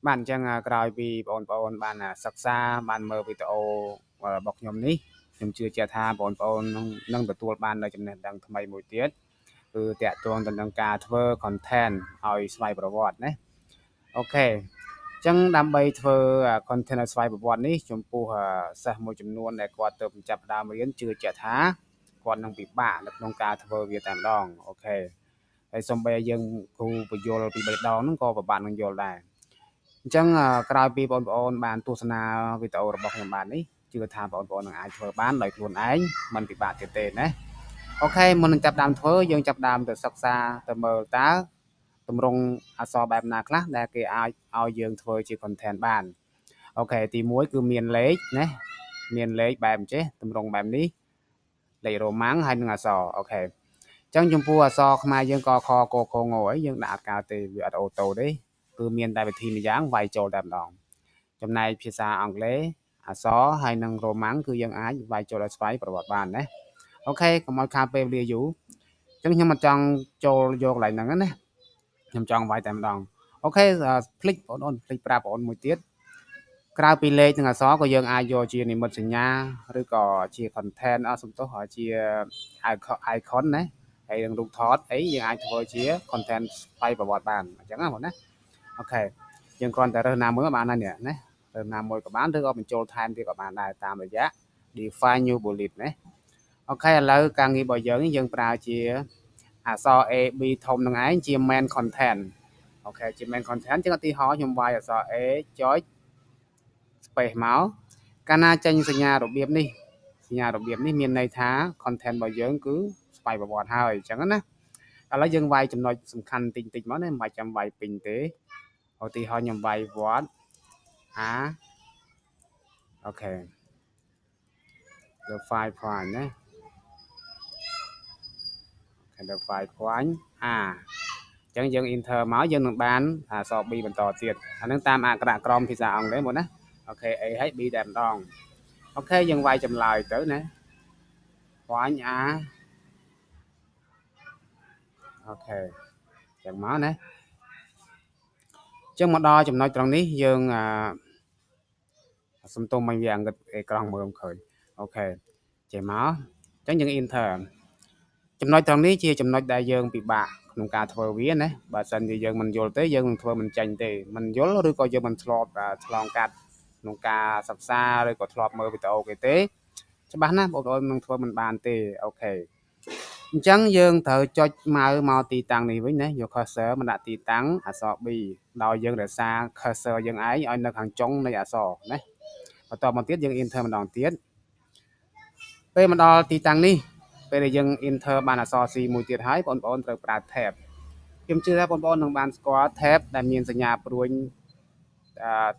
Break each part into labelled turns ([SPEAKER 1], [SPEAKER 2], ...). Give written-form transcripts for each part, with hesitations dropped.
[SPEAKER 1] បាទអញ្ចឹងក្រោយពីបងប្អូនបានសិក្សាបានមើលវីដេអូរបស់ខ្ញុំនេះខ្ញុំជឿជាក់ថាបងប្អូននឹងទទួលបាននូវចំណេះដឹងថ្មីមួយទៀតគឺតាក់ទងទៅនឹងការធ្វើ content ឲ្យស្វ័យប្រវត្តិណាOK អញ្ចឹងដើម្បីធ្វើ content ឲ្យស្វ័យប្រវត្តិនេះចំពោះសិស្សមួយចំនួនដែលគាត់ទៅចាប់ដើមរៀនជឿជាក់ថាគាត់នឹងពិបាកនៅក្នុងការធ្វើវាតែម្ដង OK ហើយសូម្បីឲ្យយើងគ្រូបញ្យល់ពី3ដងហ្នឹងក៏ពិបាកនឹងយល់ដែរអញ្ចឹងក្រោយពីបងប្អូនបានទស្សនាវីដេអូរបស់ខ្ញុំបាននេះជឿថាបងប្អូននឹងអាចធ្វើបានដោយខ្លួនឯងមិនពិបាកទៀតទេណាOK មុននឹងចាប់ដើមធ្វើយើងចាប់ដើមទៅសិក្សាទៅមើលតើទម្រង់អក្សរបែបណាខ្លះដែលគេអាចឲ្យយើងធ្វើជា content បាន OK ទី1គឺមានលេខណាមានលេខបែបចេះទម្រង់បែបនេះលេខរ៉ូម៉ាំងហើយនឹងអក្សរ OK អញ្ចឹងចំពោះអក្សរខ្មែរយើងកខកខងអីយើងដាក់អត់កើតទេវាអត់ auto ទេគឺមានតែវិធីម្យ៉ាងវាយចូលតែម្ដងចំណែកភាសាអង់គ្លេសអក្សរហើយនឹងរ៉ូម៉ាំងគឺយើងអាចវាយចូលឲ្យស្វ័យប្រវត្តិបានណាOK កុំឲ្យខាតពេលវេលាយូរអញ្ចឹងខ្ញុំមិនចង់ចូលយកកន្លែងហ្នឹងណាខ្ញុំចង់វាយតែម្ដង OK ភ្លេចបងប្អូនភ្លេចប្រាប់បងប្អូនមួយទៀតក្រៅពីលេខនិងអក្សរក៏យើងអាចយកជានិមិត្តសញ្ញាឬក៏ជា content អត់សំទោសជា icon ណាហើយនឹងរូបថតអីយើងអាចធ្វើជា content ស្វ័យប្រវត្តិបានអញ្ចឹងណាបងណាOK យើងគ្រាន់តែរើសណាមួយក៏បានដែរនេះណារើសណាមួយក៏បានឬក៏បញ្ចូលថែមទៀតក៏បានដែរតាមរយៈ define new bullet ណាOK ឥឡូវការងាររបស់យើងយើងប្រើជាអក្សរ A B ធំនឹងឯងជា main content OK ជា main content ចឹងឧទាហរណ៍ខ្ញុំវាយអក្សរ A ចុច space មកកាលណាចេញសញ្ញារបៀបនេះសញ្ញារបៀបនេះមានន័យថា content របស់យើងគឺស្វ័យប្រវត្តិហើយអញ្ចឹងណាឥឡូវយើងវាយចំណុចសំខាន់តិចតិចមកណាមិនបាច់ចាំវាយពេញទេឧទាហរណ៍ខ្ញុំវាយ what a OK the five point ណា the five point a អញ្ចឹងយើង enter មកយើងនឹងបានអក្សរ B បន្តទៀតអានឹងតាមអក្ខរក្រមភាសាអង់គ្លេសមកណាOK A ហើយ B តែម្ដង OK យើងវាយចម្លើយទៅណា point a OK ចឹងមកណាចឹងមកដល់ចំណុចត្រង់នេះយើងអាសំទោសមិញវាអង្គអេក្រង់មើលមិនឃើញ OK ចេះមកអញ្ចឹងយើង enter ចំណុចត្រង់នេះជាចំណុចដែលយើងពិបាកក្នុងការធ្វើវាណាបើសិនជាយើងមិនយល់ទេយើងនឹងធ្វើមិនចាញ់ទេមិនយល់ឬក៏យើងមិនធ្លាប់ឆ្លងកាត់ក្នុងការសិក្សាឬក៏ធ្លាប់មើលវីដេអូគេទេច្បាស់ណាស់បងប្អូននឹងធ្វើមិនបានទេOK អញ្ចឹងយើងត្រូវចុច mouse មកទីតាំងនេះវិញណាយក cursor មកដាក់ទីតាំងអក្សរ B ដោយយើងរក្សា cursor យើងឯងឲ្យនៅខាងចុងនៃអក្សរណាបន្តមកទៀតយើង enter ម្ដងទៀតពេលមកដល់ទីតាំងនេះពេលដែលយើង enter បានអក្សរ C មួយទៀតហើយបងប្អូនត្រូវប្រើ tab ខ្ញុំជឿថាបងប្អូននឹងបានស្គាល់ tab ដែលមានសញ្ញាព្រួញ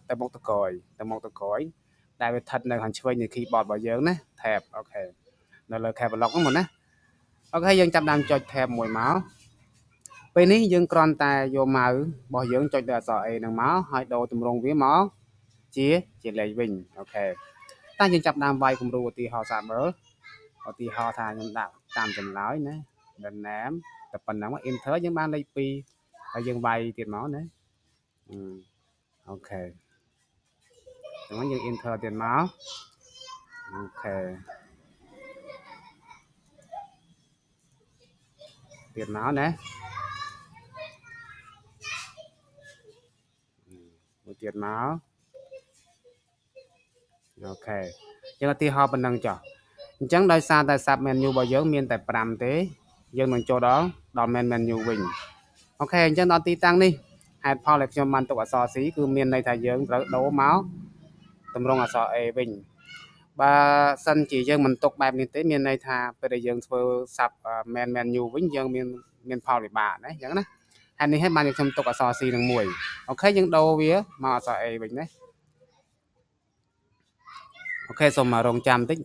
[SPEAKER 1] ទៅមុខទៅក្រោយទៅមុខទៅក្រោយដែលវាស្ថិតនៅខាងឆ្វេងនៃ keyboard របស់យើងណា tab OK នៅលើ caps lock ហ្នឹងមកណាOK យើងចាប់ដើមចុច tab មួយមកពេលនេះយើងគ្រាន់តែយក mouse របស់យើងចុចលើអក្សរ A ហ្នឹងមកហើយដូរទម្រង់វាមកជាលេខវិញ OK តែយើងចាប់ដើមវាយគំរូឧទាហរណ៍សាកមើលឧទាហរណ៍ថាខ្ញុំដាក់តាមចម្លើយណា the name តែប៉ុណ្ណឹង enter យើងបានលេខ2ហើយយើងវាយទៀតមកណាOK ហ្នឹងយើង enter ទៀតមក OK ទៀតមកណាមួយទៀតមក OK យើងឧទាហរណ៍ប៉ុណ្ណឹងចុះអញ្ចឹងដោយសារតែ sub menu របស់យើងមានតែ5ទេយើងនឹងចូលដល់ main menu វិញ OK អញ្ចឹងដល់ទីតាំងនេះហេតុផលដែលខ្ញុំបានទុកអក្សរ C គឺមានន័យថាយើងត្រូវដូរមកទម្រង់អក្សរ A វិញបើសិនជាយើងមិនទុកបែបនេះទេមានន័យថាពេលដែលយើងធ្វើ sub main menu វិញយើងមានផលវិបាកណាអញ្ចឹងណាហើយនេះហើយបានខ្ញុំទុកអក្សរ C នឹងមួយ OK យើងដូរវាមកអក្សរ A វិញណាOK សូមរងចាំតិច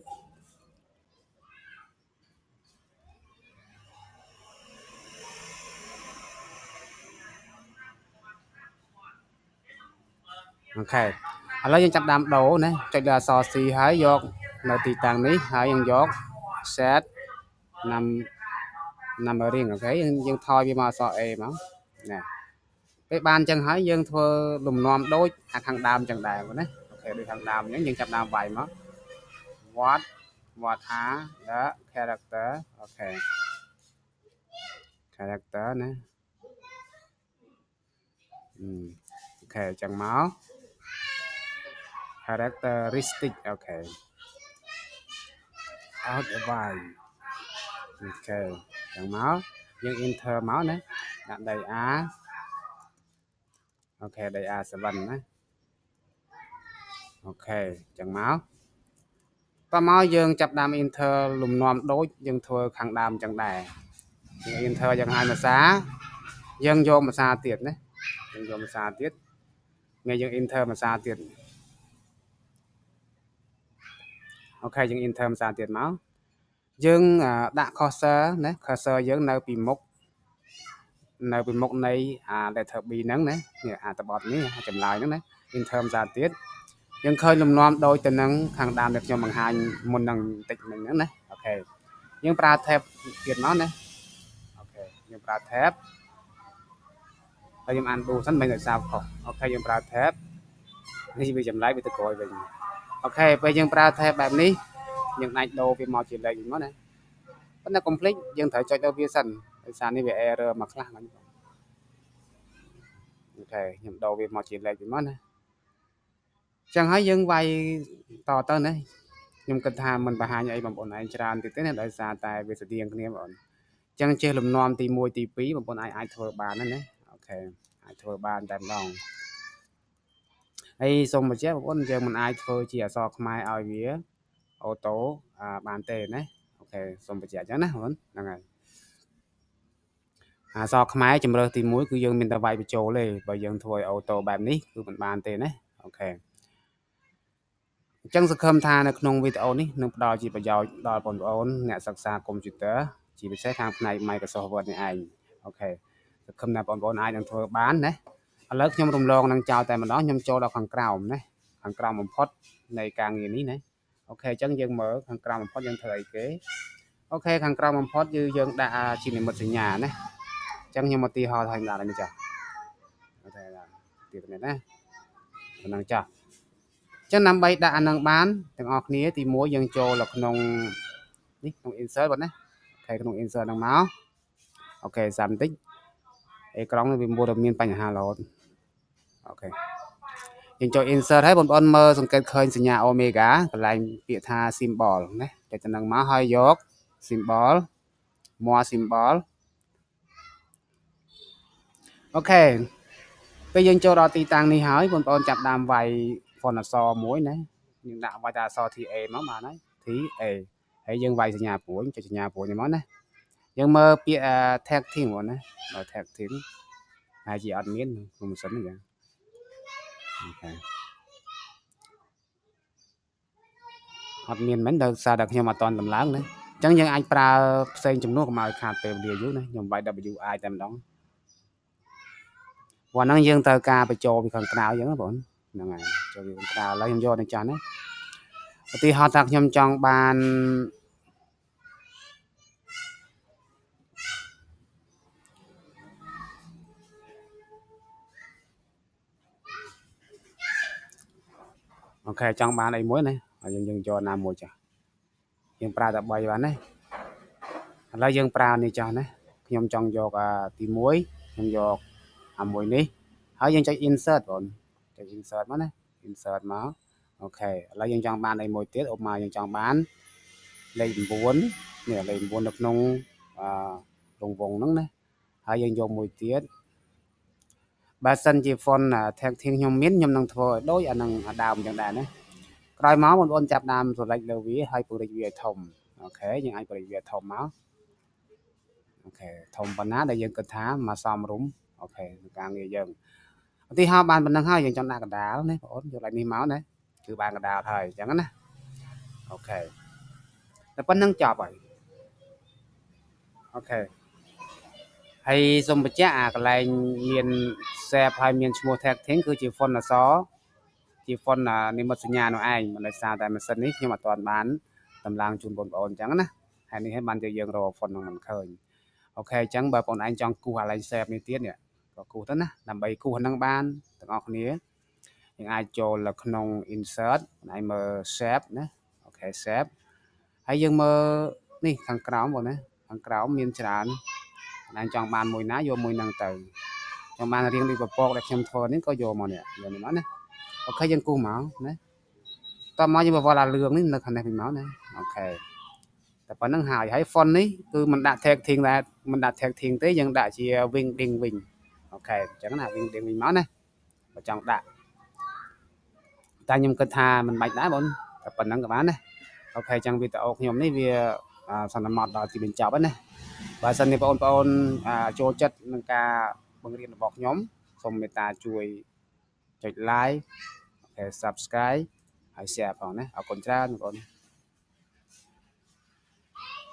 [SPEAKER 1] OK ឥឡូវយើងចាប់ដើមដូរណាចុចលើអក្សរ C ហើយយកនៅទីតាំងនេះហើយយើងយក set numbering OK យើងថយវាមកអក្សរ A មកណា ពេលបានអញ្ចឹងហើយយើងធ្វើលំនាំដូចអាខាងដើមអញ្ចឹងដែរណា OK ដូចខាងដើមអញ្ចឹងយើងចាប់ដើមវាយមក what are the character OK character ណា OK អញ្ចឹងមក characteristic OK out y OK អញ្ចឹងមកយើង enter មកណាដាក់ដី A OK ដី A7 ណា OK អញ្ចឹងមកតមកយើងចាប់ដើម enter លំនាំដូចយើងធ្វើខាងដើមអញ្ចឹងដែរយើង enter យ៉ាងហើយភាសាយើងយកភាសាទៀតណាយើងយកភាសាទៀតថ្ងៃយើង enter ភាសាទៀត OK យើង enter ភាសាទៀតមកយើងដាក់ cursor ណា cursor យើងនៅពីមុខនៃអា letter B ហ្នឹងណានេះអាតបត់នេះចម្លើយហ្នឹងណា enter ភាសាទៀតយើងឃើញលំនាំដូចទៅនឹងខាងដើមដែលខ្ញុំបង្ហាញមុននឹងបន្តិចមិញហ្នឹងណា OK យើងប្រើ tab ទៀតមកណា OK យើងប្រើ tab ហើយខ្ញុំអានឌូសិនមិនឲ្យសាបខុស OK យើងប្រើ tab នេះវាចម្លែកវាទៅក្រោយវិញ OK ពេលយើងប្រើ tab បែបនេះយើងអាចដូរវាមកជាលេខវិញមកណាប៉ុន្តែកុំភ្លេចយើងត្រូវចុចដល់វាសិនដោយសារនេះវា error មកខ្លះហ្នឹង OK ខ្ញុំដូរវាមកជាលេខវិញមកណាចឹងហើយយើងវាយតទៅណាខ្ញុំគិតថាមិនបង្ហាញអីបងប្អូនឯងច្រើនទៀតទេណាដោយសារតែវាស្តៀងគ្នាបងប្អូនចឹងចេះលំនាំទី1ទី2បងប្អូនអាចធ្វើបានណា OK អាចធ្វើបានតែម្ដងហើយសូមបញ្ជាក់បងប្អូនយើងមិនអាចធ្វើជាអក្សរខ្មែរឲ្យវា auto បានទេណា OK សូមបញ្ជាក់ចឹងណាបងប្អូនហ្នឹងហើយអក្សរខ្មែរជំរើសទី1គឺយើងមានតែវាយបញ្ចូលទេបើយើងធ្វើឲ្យ auto បែបនេះគឺមិនបានទេណា OK អញ្ចឹងសង្ឃឹមថានៅក្នុងវីដេអូនេះនឹងផ្ដល់ជាប្រយោជន៍ដល់បងប្អូនអ្នកសិក្សាកុំព្យូទ័រជាពិសេសខាងផ្នែក Microsoft Word នេះឯង OK សង្ឃឹមថាបងប្អូនអាចនឹងធ្វើបានណាឥឡូវខ្ញុំរំលងនឹងចោលតែម្ដងខ្ញុំចូលដល់ខាងក្រោមណាខាងក្រោមបំផុតនៃការងារនេះណា OK អញ្ចឹងយើងមើលខាងក្រោមបំផុតយើងធ្វើអីគេ OK ខាងក្រោមបំផុតគឺយើងដាក់ជានិមិត្តសញ្ញាណាអញ្ចឹងខ្ញុំឧទាហរណ៍ឲ្យដាក់នេះចាអូខេទៀតនេះណាប៉ុណ្ណឹងចាចឹងដើម្បីដាក់អានឹងបានទាំងអស់គ្នាទី1យើងចូលនៅក្នុងនេះក្នុង insert បងណា OK ក្នុង insert ហ្នឹងមក OK សាប់បន្តិចអេក្រង់វាមួតែមានបញ្ហារហូត OK យើងចូល insert ហើយបងប្អូនមើលសង្កេតឃើញសញ្ញា omega កន្លែងពាក្យថា symbol ណាចុចទៅនឹងមកហើយយក symbol more symbol OK ពេលយើងចូលដល់ទីតាំងនេះហើយបងប្អូនចាប់ដើមវាយ font អក្សរមួយណាយើងដាក់វាយតែអក្សរ TA មកបានហើយ TA ហើយយើងវាយសញ្ញាព្រួយចុចសញ្ញាព្រួយនេះមកណាយើងមើលពាក្យ tag team បងណាដល់ tag team ហើយជាអត់មានក្នុងម៉ាស៊ីនហ្នឹង OK អត់មានមែនដោយសារតែខ្ញុំអត់តន់តម្លើងណាអញ្ចឹងយើងអាចប្រើផ្សេងចំនួនកុំឲ្យខាតពេលវេលាយូរណាខ្ញុំវាយ WI តែម្ដងព្រោះហ្នឹងយើងត្រូវការបញ្ចូលពីខាងក្រៅអញ្ចឹងណាបងហ្នឹងហើយចូលពីខាងក្រៅឥឡូវខ្ញុំយកនឹងចាស់ណាឧទាហរណ៍ថាខ្ញុំចង់បាន OK ចង់បានអីមួយណាហើយយើងយកណាមួយចាស់យើងប្រើតែ3បានណាឥឡូវយើងប្រើនេះចាស់ណាខ្ញុំចង់យកទី1ខ្ញុំយកអាមួយនេះហើយយើងចុច insert បងចុច insert មកណា insert មក OK ឥឡូវយើងចង់បានអីមួយទៀតឧបមាយើងចង់បានលេខ9នេះលេខ9នៅក្នុងរង្វង់ហ្នឹងណាហើយយើងយកមួយទៀតបើសិនជា font tag team ខ្ញុំមានខ្ញុំនឹងធ្វើឲ្យដូចអានឹងអាដើមអញ្ចឹងដែរណាក្រោយមកបងប្អូនចាប់ដើម select លើវាហើយពង្រីកវាឲ្យធំ OK យើងអាចពង្រីកវាធំមក OK ធំប៉ុណ្ណាដែលយើងគិតថាមកសមរម្យ OK ការងារយើងឧទាហរណ៍បានប៉ុណ្ណឹងហើយយើងចង់ដាក់កណ្ដាលណាបងប្អូនយកឡើងនេះមកណាគឺបានកណ្ដាលហើយអញ្ចឹងណា OK តែប៉ុណ្្នឹងចប់ហើយ OK ហើយសូមបញ្ជាក់អាកន្លែងមាន save ហើយមានឈ្មោះ tag team គឺជា font អក្សរជា font និមិត្តសញ្ញានោះឯងមិនដោយសារតែម៉ាស៊ីននេះខ្ញុំអត់ទាន់បានតម្លើងជូនបងប្អូនអញ្ចឹងណាហើយនេះហើយបានជាយើងរក font នឹងមិនឃើញ OK អញ្ចឹងបើបងឯងចង់គូសអាកន្លែង save នេះទៀតនេះ ក៏គូសទៅណា ដើម្បីគូសហ្នឹងបានទាំងអស់គ្នា យើងអាចចូលនៅក្នុង insert ហើយមើល shape ណា អូខេ shape ហើយយើងមើលនេះខាងក្រោមបងណា ខាងក្រោមមានច្រើន ណាចង់បានមួយណាយកមួយហ្នឹងទៅ ចង់បានរៀងដូចពពកដែលខ្ញុំធ្វើនេះក៏យកមកនេះ យកនេះមកណា អូខេ យើងគូសមកណា តមកយើងបវល់អាលឿងនេះនៅខាងនេះវិញមកណា អូខេ តែប៉ុណ្្នឹងហើយ។ ហើយ font នេះគឺមិនដាក់ tagging ដែរ មិនដាក់ tagging ទេ យើងដាក់ជា wingding វិញ អូខេ អញ្ចឹងណា wingding វិញមកណា បើចង់ដាក់ តែខ្ញុំគិតថាមិនបាច់ដែរបង តែប៉ុណ្្នឹងក៏បានណា អូខេ អញ្ចឹងវីដេអូខ្ញុំនេះវាសន្មត់ដល់ទីបញ្ចប់ហើយណា។ បើសិនជាបងប្អូនចូលចិត្តនឹងការបង្រៀនរបស់ខ្ញុំ សូមមេត្តាជួយចុច like អូខេ subscribe ហើយ share ផងណា។ អរគុណច្រើនបងប្អូន។